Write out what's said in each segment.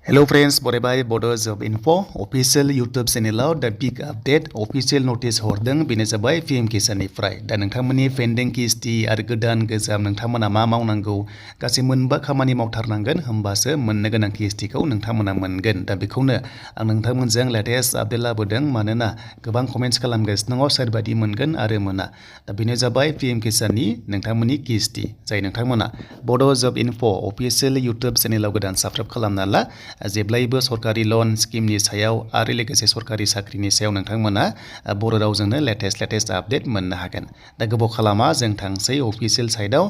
Hello friends, Bodo Bodo Job Info official YouTube channel the big update official notice hordeng bini जाबाय PM Kisanनिफ्राय दा नोंथांमोननि pending किस्ति आरो गोदान गोजाम नोंथांमोना मा मावनांगौ गासै मोनबा खामानि मावथारनांगोन होमबासो मोननो गोनां किस्तिखौ नोंथांमोना मोनगोन दा बेखौनो आं नोंथांमोनजों लेटेस्ट आपडेट लाबोदों मानोना गोबां कमेन्ट्स खालामगासिनो दङ सोरबादि मोनगोन आरो मोना दा बेनो जाबाय PM Kisanनि नोंथांमोननि किस्ति जाय नोंथांमोना Bodo Job Info official YouTube channel गोदान साबस्क्राइब खालामना ला जेब्लायबो सरकारि लन स्किमनि सायाव आरो लोगोसे सरकारि साख्रिनि सायाव नोंथांमोना बर' रावजोंनो लेटेस्ट आपडेट मोननो हागोन दा गोबाव खालामा जों थांसै अफिशियेल साइटआव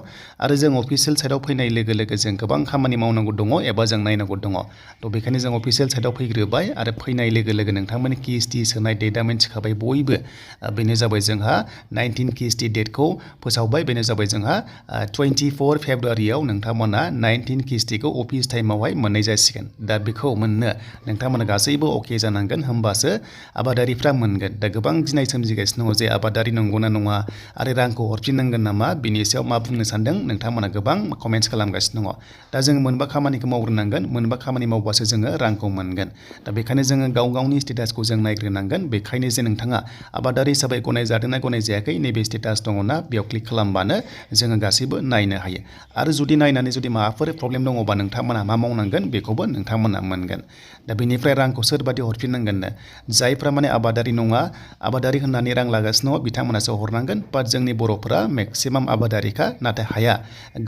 आरो जों अफिशियेल साइटआव फैनाय लोगो लोगो जों गोबां खामानि मावनांगौ दङ एबा जों नायनांगौ दङ थ' बेखायनो जों अफिशियेल साइटआव फैग्रोबाय आरो फैनाय लोगो लोगो नोंथांमोननि किस्ति सोनाय डेटआ मिन्थिखाबाय बयबो बेनो जाबाय जोंहा 19 किस्ति डेटखौ फोसावबाय बेनो जाबाय जोंहा 24 फेब्रुवारियाव नोंथांमोना 19 किस्तिखौ अफिस टाइमावहाय मोननाय जासिगोन दा बेखौ मोननो नोंथांमोना गासैबो अके जानांगोन होमबासो आबादारिफ्रा मोनगोन दा गोबां गिनाय सोमजिगासिनो दङ जे आबादारि नंगौना नङा आरो रांखौ हरफिननांगोन नामा बिनि सायाव मा बुंनो सानदों नोंथांमोना गोबां कमेन्ट्स खालामगासिनो दङ दा जों मोनबा खामानिखौ मावग्रोनांगोन मोनबा खामानि मावबासो जोङो रांखौ मोनगोन दा बेखायनो जोङो गावनि स्टेटासखौ जों नायग्रोनांगोन बेखायनो जे नोंथाङा आबादारि हिसाबै गनायजादोंना गनायजायाखै नैबे स्टेटास दङना बेयाव क्लिक खालामबानो जोङो गासैबो नायनो हायो आरो जुदि नायनानै जुदि माबाफोर प्रब्लेम दङबा नोंथांमोना मा मावनांगोन बेखौबो नोंथांमोना मोनगोन दा बेनिफ्राय रांखौ सोरबादि हरफिननांगोननो जायफ्रा माने आबादारि नङा आबादारि होननानै रां लागासिनो दङ बिथांमोनासो हरनांगोन बाट जोंनि बर'फोरा मेक्सिमाम आबादारिखा नाथाय हाया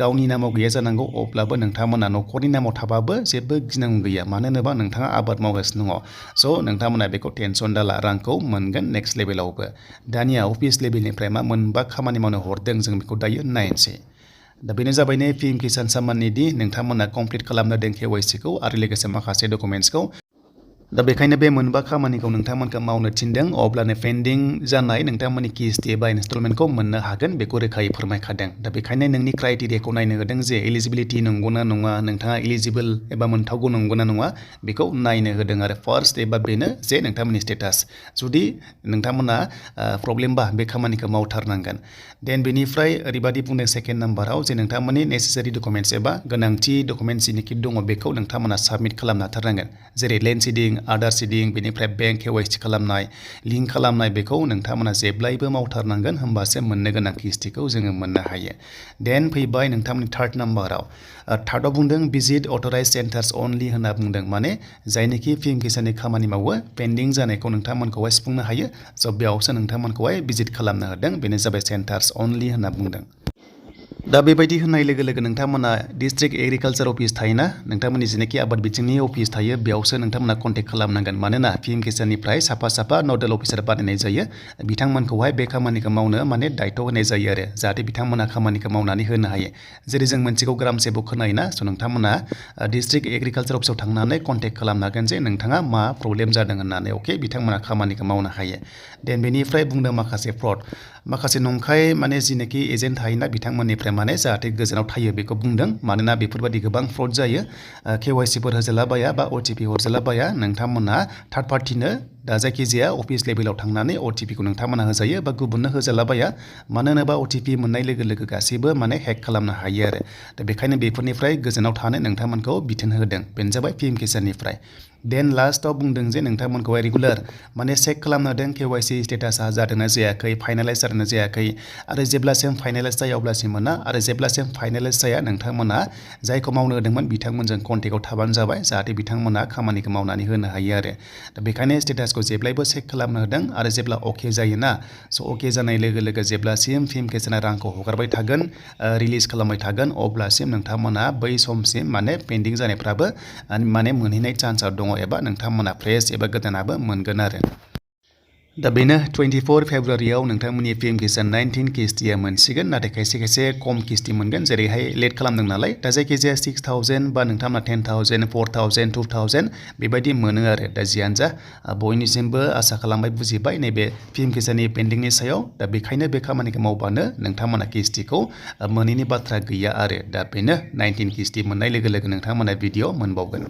गावनि नामाव गैया जानांगौ अब्लाबो नोंथांमोना न'खरनि नामाव थाबाबो जेबो गिनांगौ गैया मानो होनोबा नोंथाङा आबाद मावगासिनो दङ स' नोंथांमोना बेखौ टेनसन दाला रांखौ मोनगोन नेक्स्ट लेभेलावबो दानिया अफिस लेभेलनिफ्राय मा मोनबा खामानि मावनो हरदों जों बेखौ दायो नायनोसै दा बेनो जाबाय नै PM किसान सम्माननि दि नोंथांमोना कमप्लिट खालामनो दों KYCखौ आरो लोगोसे माखासे डकुमेन्ट्सखौ दा बेखायनो बे मोनबा खामानिखौ नोंथांमोनखौ मावनो थिनदों अब्लानो पेन्डिं जानाय नोंथांमोननि किस्ति एबा इनस्टलमेन्टखौ मोननो हागोन बेखौ रोखायै फोरमायखादों दा बेखायनो नोंनि क्राइटेरियाखौ नायनो होदों जे एलिजिबिलिटि नंगौना नङा नोंथाङा एलिजिबल एबा मोनथावगौ नंगौना नङा बेखौ नायनो होदों आरो फार्स्ट एबा बेनो जे नोंथांमोननि स्टेटास जुदि नोंथांमोना प्रब्लेमबा बे खामानिखौ मावथारनांगोन देन बेनिफ्राय ओरैबादि बुंदों सेकेन्ड नाम्बाराव जे नोंथांमोननि नेसेसारि डकुमेन्ट्स एबा गोनांथि डकुमेन्ट्स जिनिखि दङ बेखौ नोंथांमोना साबमिट खालामनो हाथारनांगोन जेरै लेन्ड सिडिं आधार सिडिं बेनिफ्राय बेंक KYC खालामनाय लिंक खालामनाय बेखौ नोंथांमोना जेब्लायबो मावथारनांगोन होमबासो मोननो गोनां किस्तिखौ जोङो मोननो हायो देन फैबाय नोंथांमोननि थार्ड नाम्बाराव थार्डआव बुंदों भिजिट अथराइज सेन्टार्स अनलि होनना बुंदों माने जायनोखि PM किसाननि खामानि मावो पेन्डिं जानायखौ नोंथांमोनखौहाय सुफुंनो हायो स' बेयावसो नोंथांमोनखौहाय भिजिट खालामनो होदों बेनो जाबाय सेन्टार्स अनलि होनना बुंदों दा बेबायदि होननाय लोगो लोगो नोंथांमोना डिस्ट्रिक्ट एग्रिकालचार अफिस थायोना नोंथांमोननि जेनाखि आबाद बिथिंनि अफिस थायो बेयावसो नोंथांमोना कन्टेक्ट खालामनांगोन मानोना PM किसाननिफ्राय साफा नडेल अफिसार बानायनाय जायो बिथांमोनखौहाय बे खामानिखौ मावनो माने दायथ' होनाय जायो आरो जाहाथे बिथांमोना खामानिखौ मावनानै होनो हायो जेरै जों मोनसेखौ ग्राम सेबक खोनायोना स' नोंथांमोना डिस्ट्रिक्ट एग्रिकालचार अफिसाव थांनानै कन्टेक्ट खालामनो हागोन जे नोंथाङा मा प्रब्लेम जादों होननानै अके बिथांमोना खामानिखौ मावनो हायो देन बेनिफ्राय बुंदों माखासे फ्रड माखासे नंखाय माने जिनाखि एजेन्ट थायोना बिथांमोननिफ्राय माने जाहाथे गोजानाव थायो बेखौ बुंदों मानोना बेफोरबायदि गोबां फ्रड जायो KYCफोर होजालाबाया बा OTP हरजालाबाया नोंथांमोना थार्ड पार्टिनो दा जायखिजाया अफिस लेभेलाव थांनानै OTPखौ नोंथांमोना होजायो बा गुबुननो होजालाबाया मानो होनोबा OTP मोननाय लोगो लोगो गासैबो माने हेक खालामनो हायो आरो दा बेखायनो बेफोरनिफ्राय गोजानाव थानो नोंथांमोनखौ बिथोन होदों बेनो जाबाय PM किसाननिफ्राय देन लास्टआव बुंदों जे नोंथांमोनखौहाय रेगुलार माने चेक खालामनो होदों KYC स्टेटासा जादोंना जायाखै फाइनालाइज जादोंना जायाखै आरो जेब्लासिम फाइनालाइज जाया अब्लासिम मोना आरो जेब्लासिम फाइनालाइज जाया नोंथांमोना जायखौ मावनो होदोंमोन बिथांमोनजों कन्टेक्टआव थाबानो जाबाय जाहाथे बिथांमोना खामानिखौ मावनानै होनो हायो आरो दा बेखायनो स्टेटासखौ जेब्लायबो चेक खालामनो होदों आरो जेब्ला अके जायोना स' अके जानाय लोगो लोगो जेब्लासिम PM किसाना रांखौ हगारबाय थागोन रिलिज खालामबाय थागोन अब्लासिम नोंथांमोना बै समसिम माने पेन्डिं जानायफ्राबो माने मोनहैनाय चान्सआ दङ एबा नोंथांमोना फ्रेश एबा गोदानाबो मोनगोन आरो दा बेनो 24 फेब्रुवारियाव नोंथांमोननि PM किसान 19 किस्तिया मोनसिगोन नाथाय खायसे खम किस्ति मोनगोन जेरैहाय लेट खालामदों नालाय दा जायखिजाया 6000 बा नोंथांमोना 10,000 4000 2000 बेबायदि मोनो आरो दा जियानो जा बयनिसिमबो आसा खालामबाय बुजिबाय नैबे PM किसाननि पेन्डिंनि सायाव दा बेखायनो बे खामानिखौ मावबानो नोंथांमोना किस्तिखौ मोनैनि बाथ्रा गैया आरो दा बेनो 19 किस्ति मोननाय लोगो लोगो नोंथांमोना भिडिअ मोनबावगोन